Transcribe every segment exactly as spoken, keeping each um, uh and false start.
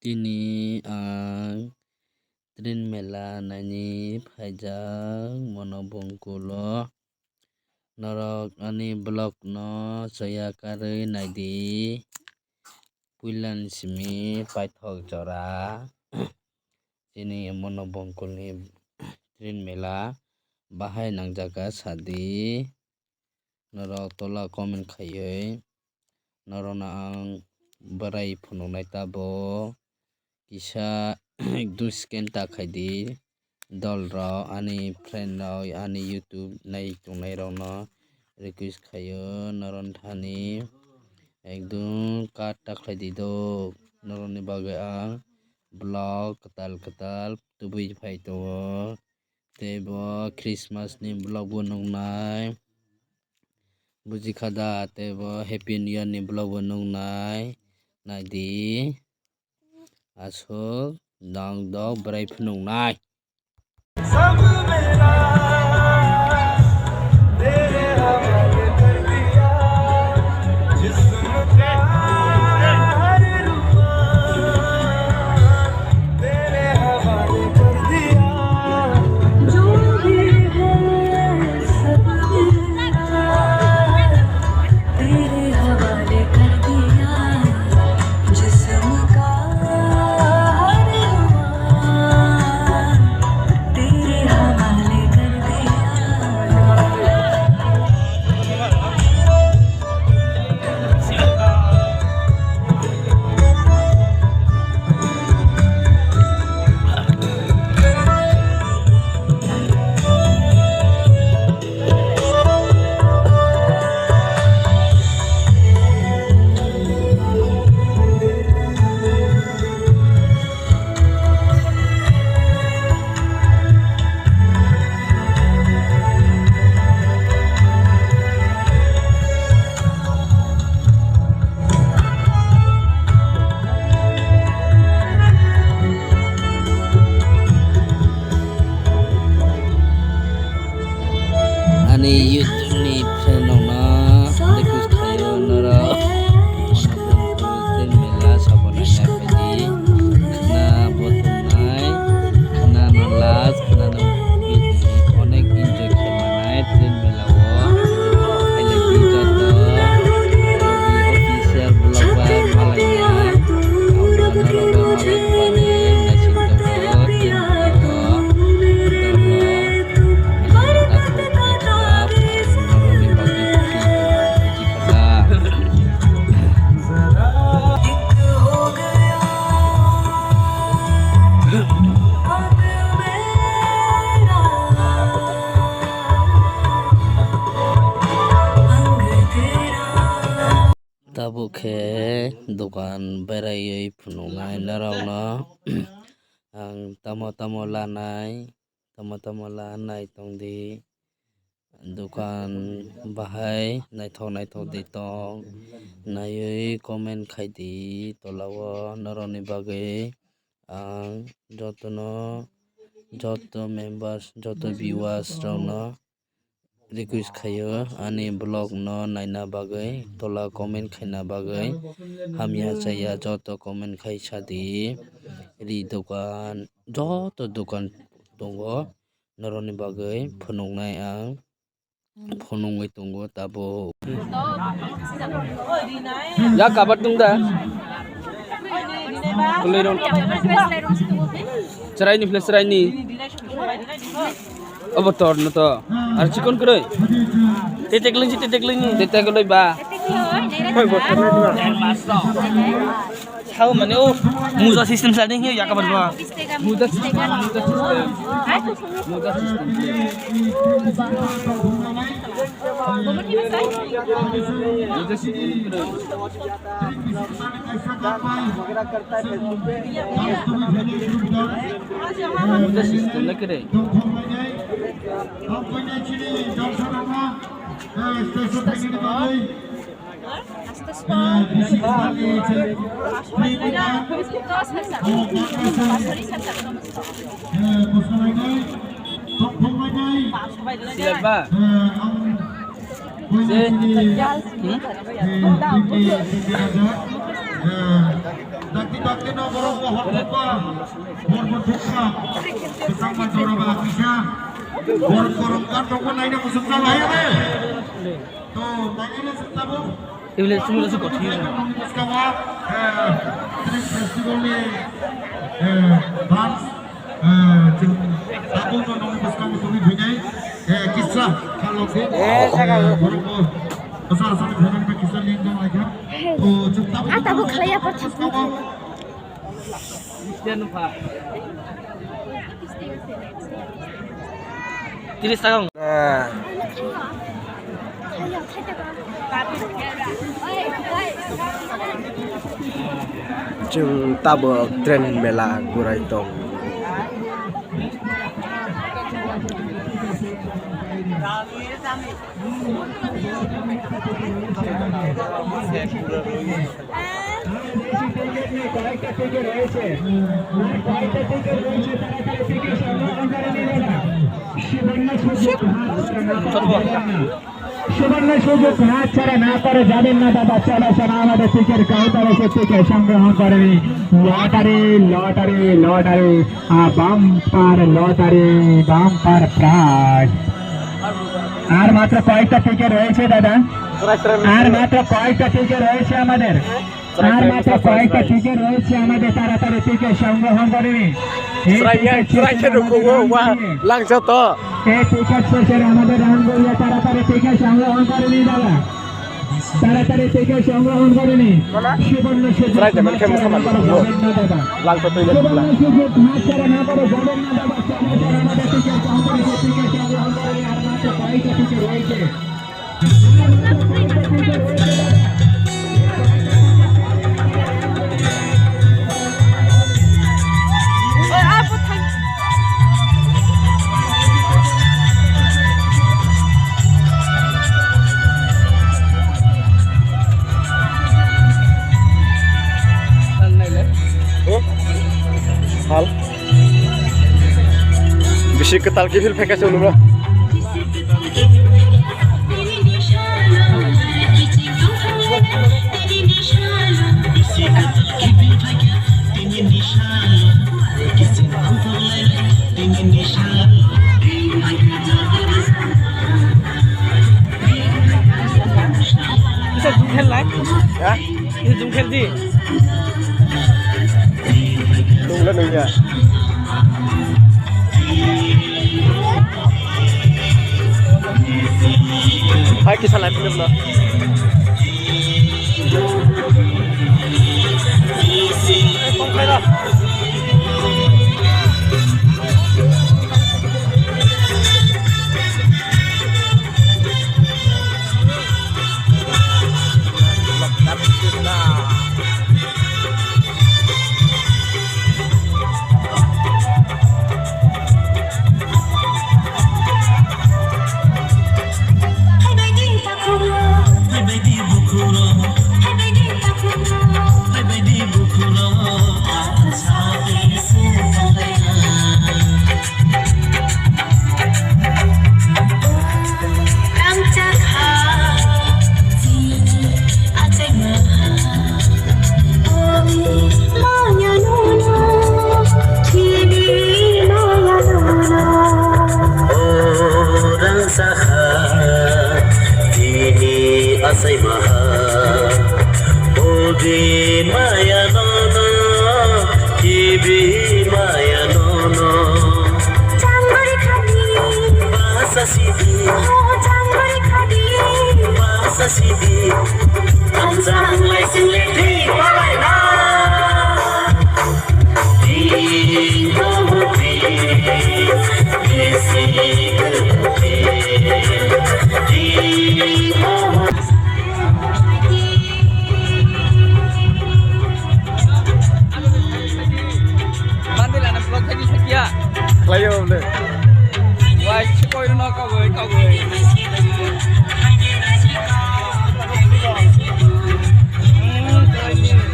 Tini ang train mela naini phaijak Monobongkulo. Norok ani vlog no chaya karwi naidi. Puilani simi paithak jora chini Monobongkulni train mela bahai nangjaga sadi. Norok tola comment khaiwi norokno ang bwrai phunuknai tabuk kisa ekdum scan ta khaidi. Dol rok ani friend rok ani YouTube nai tongnai rokno request khaio norok thani ekdum kat ta khlaidi do norokni bagwi ang vlog kwtal kwtal tubui phai tongo. Tei bo Christmas ni vlog bo nuknai. Buji kha da? Tei bo Happy New Year ni vlog bo nuknai. Naidi. Aswk dang dok bwrai phunuknai. Ani YouTube ni friend rokno request khaio norok Monobongkul train mela sabo naina phaidi. Khna bo tongnai, khna no last, khna no onek enjoy khe manai train mela o. Haile di joto official vlog bai malaina. Norok bo malai bani naising tongo train mela o. Tabuk khe dokan beraiwi phunuknai norokno ang tamo tamo lanai, tamo tamo lanai tongdi. Dokan bahai naithok naithok di tong, naiwi comment khaidi tolao norokni bagwi ang jotono, joto members, joto viewers rokno request khaio ani vlog no naina bagwi, tola comment khaina bagwi. Hamya chaya joto comment khai sadi. Ri dokan, joto dokan tongo, norokni bagwi phunuknai ang phunugwi tongo tabuk. Ya kabar tong da? Kwlwi rong. Chwraini phle chwraini. Obo tor no to. Ar chikon kwrwi. Tetek lingsi, tetek lingni. Tetek loi ba. Sao mane o muja system sa ding ya kabar ba. Muja system, muja system. Muja system. Muja system. Muja system na kere. Silaba. Hmm? Bakti bakti no borok bo hor thokba, hor bo thokba, bwsang ma jora ba kisa, borok borok kan thokba naina muchung jala ya de. To, naina muchung jabo. Ibole chwng rwchap kothok. Bwskango, eh, Street Festival ni, eh, dance, eh, chwng tabuk no nokni bwskango tongwi phainai, eh, kisa khalok de. Eh, borok bo bwsa asani phainai kisa link dong lai kha. To, chwng tabuk Ah, tabuk khlaiya, bwskango. Tris taka wng. Chwng tabuk train mela gurai tong. সুবর্ণ সুযোগ হাতছাড়া না করে যাবেন না দাদা, চলো শোনা আমাদের টিকিট কাউন্টার এসে টিকিট সংগ্রহ করে নিন। লটারি, লটারি, লটারি, আ, বাম্পার লটারি, বাম্পার প্রাইজ। আর মাত্র কয়েকটা টিকিট রয়েছে দাদা, আর মাত্র কয়েকটা টিকিট রয়েছে আমাদের। আর মাত্র কয়েকটা টিকিট রয়েছে আমাদের, তাড়াতাড়ি টিকিট সংগ্রহণ করে নিন। এই Sraiya, টিকিট শেষে sraiya আমাদের rukung o, রান wa, দিয়ে langsa to. এই টিকিট শেষে আমাদের রান দিয়ে তাড়াতাড়ি টিকিট সংগ্রহণ করে নিন দাদা। তাড়াতাড়ি টিকিট সংগ্রহণ করে নিন। সুবর্ণ সুযোগ Srai jaman khe হাতছাড়া না করে যাবেন না দাদা। Langsa to ile সুবর্ণ সুযোগ হাতছাড়া না করে যাবেন না দাদা। চলো, চলো, আমাদের টিকিট কাউন্টারে গিয়ে টিকিট সংগ্রহণ করে নিন। আর মাত্র কয়েকটা টিকিট রয়েছে। Hal. Bisi kwtal kiphil phaikha se ulo bro. Kisa jung khel lai? Ha? Kisa jung khel di. Nungla nungya. Hai kisa lai philip no. O rangchakha tini achai maha, ogi maya nono, kibi maya nono. Basa sidi, basa sidi, ang sang lai sing le thik palai na. Khlaio le. Wai, si koi no kawai, kawai.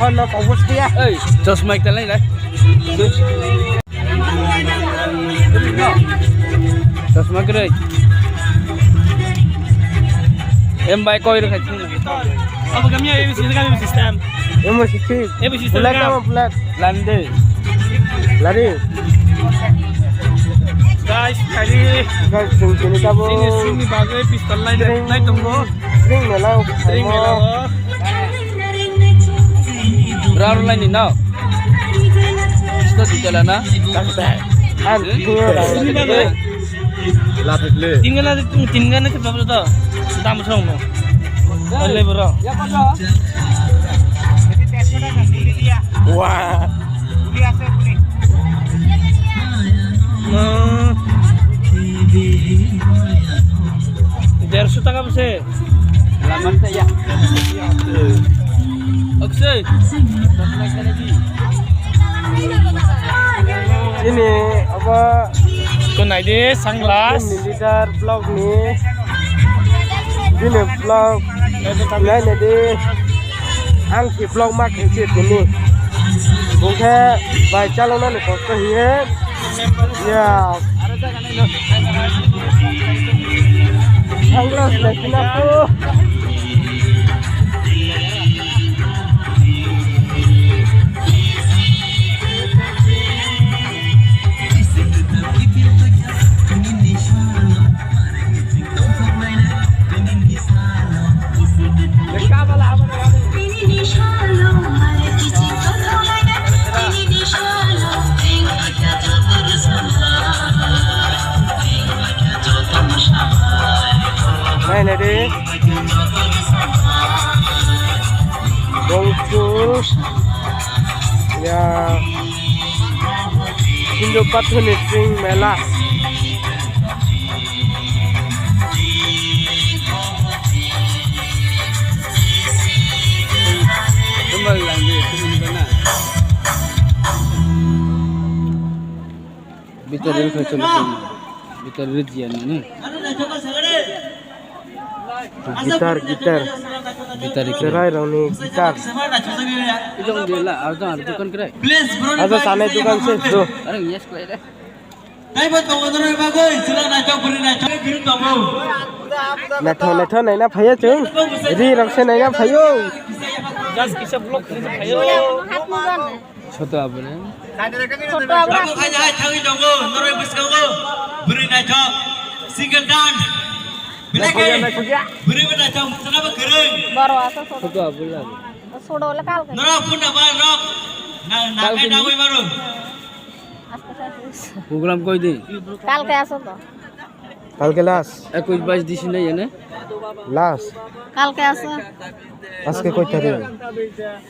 Hon no kawus dia. Ei, chosma ekta lai lai. Chosma kwrwi. Em bai koi rwkha. Abo kami A B C, kami system. Emo sisi. Emo sisi Bulai tamo bulai. Lande. Lari. Guys, kali. Guys, sing sini tabo. Ini sini bagai pistol lain, lain tunggu. Sing melau. Sing melau. Berapa lain ni now? Kita di jalan ah. Kan. Ini bagai. Laphikle. Tinggal aja, tinggal aja, bapak tu. Dam song no. Oleh bro. Wah. Hmm. Derso taka bose. Akshay. Ini apa? Ko nai de sunglass. Ini leader vlog ni. Ini vlog. Nai nai de. Ang si vlog ma khe si tini. Bungkhe bai chalona ni kosto hiye. Ya. Sunglass lai sina ko. Nai nai di. Bongchul. Ya. Hindu pathani Spring Mela. Bitar ril khai chalo. Bitar ril jiya nani. Guitar, guitar. Guitar ikhe. Cherai rokni guitar. Ijong dela, arjong ar dukan krai. Aja sanai dukan se do. Arang yes krai de. Taibo tongo noroi bagoi, sila naithok bwrwi naithok bwrwi tongo. Naithok naithok naina phaiya chwng. Ri rok se naina phaio. Just kisa vlog kisa phaio. Soto abone. Soto abone. Abo khaina hai thangwi tongo, noroi bwskango. Bwrwi naithok, single dance. Naithok ya, naithok ya. Bwrwi bo naithok, mosana bo kwrwi. Baro asa soto. Soto abone. Soto le kal ke. Norok phun da ba rok. Na, na kai dagwi baro. Program koi din? Kalke aso to. Kalke last. Ekush bais disi nai ene? Last. Kalke aso. Aske koi tarik?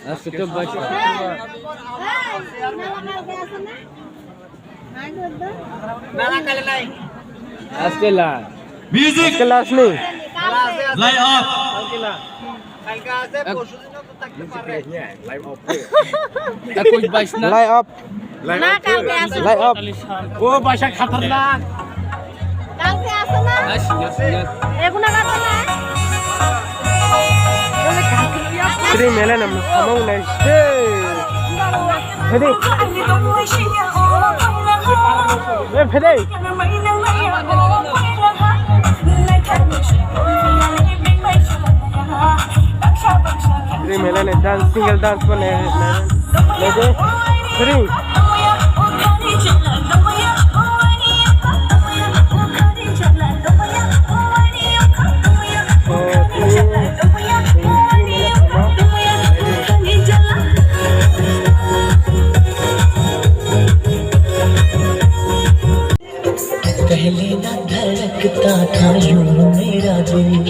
Aske to bais. Aske last. Music. Aske last ni. Light off. Kalke last. Ekush bais na? Light off. Na, kalke aso. Light off. O, baisa khatarnak. Kalke aso na? Asina, asina. Eguna kato na? Sri mela nam samong nai. Hey. Hadi. Eh, phede. Dream Helen dance, single dance pun eh, eh, eh, three. पहले ना धड़कता था यूं मेरा दिल,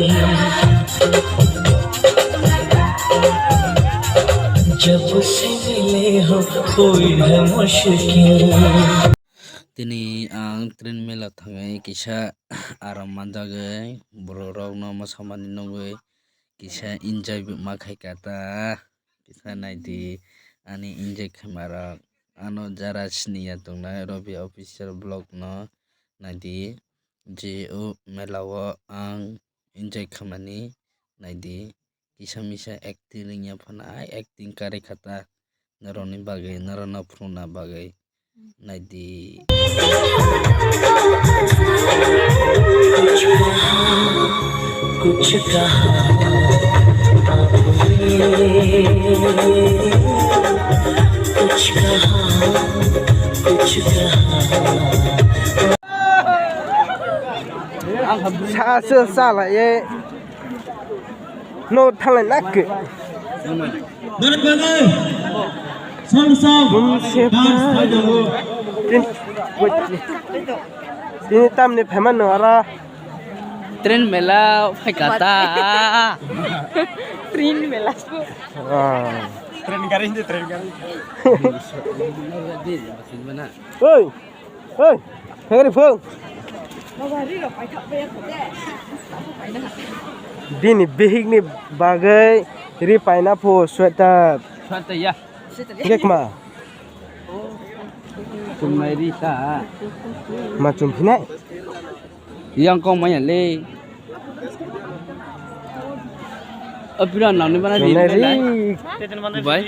जब से मिले हो कोई है मुश्किल। Tini ang train mela thangwi kisa aram manjagwi, borok rokno mwsamani nugwi kisa enjoy ma khaika ta, kisa naidi ani enjoy khaima rok. Ano jara siniya tongnai Robi Official Vlog no naidi, je o mela o ang enjoy khamani naidi, kisa misa acting rwngya phano ai acting karwi khata norokni bagwi, norokno phunukna bagwi naidi. कुछ कहा आपने Sa se sala ye. No thalai nak. Bumse pa. Tin, wait. Tini tamni phaima no aro. Train mela phaikha ta. Train mela. Ah. Train gari hindi, train gari. Oi, oi, phegri phung. Bini bihik ni bagwi ri paina phu sweater. Sweater ya. Gekma. Chumnai ri ta. Ma chum phinai. Yang kong manya le. Apira nangni bana di. Chumnai ri. Bai.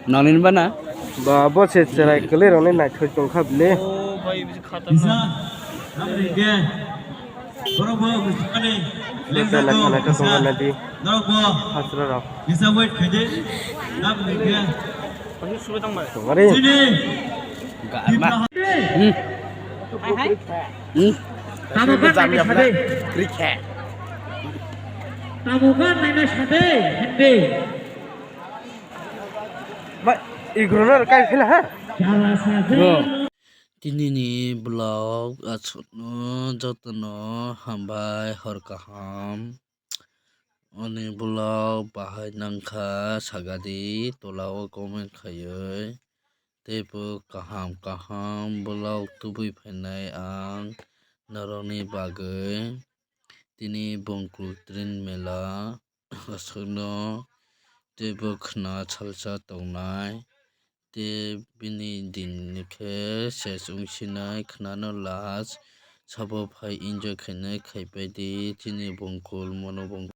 Nangni bana. Ba bo se cherai kwlwi rokni naithok tongkha bile. Bisa, nang ri ge. Borok bo musikani lengjak tong, khana tong khana di. Norok bo hasra rok. Bisa wait khaidi. Nang ri ge. Tongari. Sini. Gama. Hmm. Hmm. Tamo kan naina sade. Tamo kan naina sade. Hindi. Ba, igrona kai phila ha. Jala sade. Bro. Tinini vlog aswkno jotono hambai hor kaham. Ani vlog bahai nangkha sagadi tola o comment khaiwi. Teibo kaham kaham vlog tubui phainai ang norokni bagwi. Tini Bongkul train mela aswkno teibo khna salsa tongnai. Tei bini din khe ses wngsinai khnano last sabo phai enjoy khainai khaipai di chini Bongkul mono Bongkul.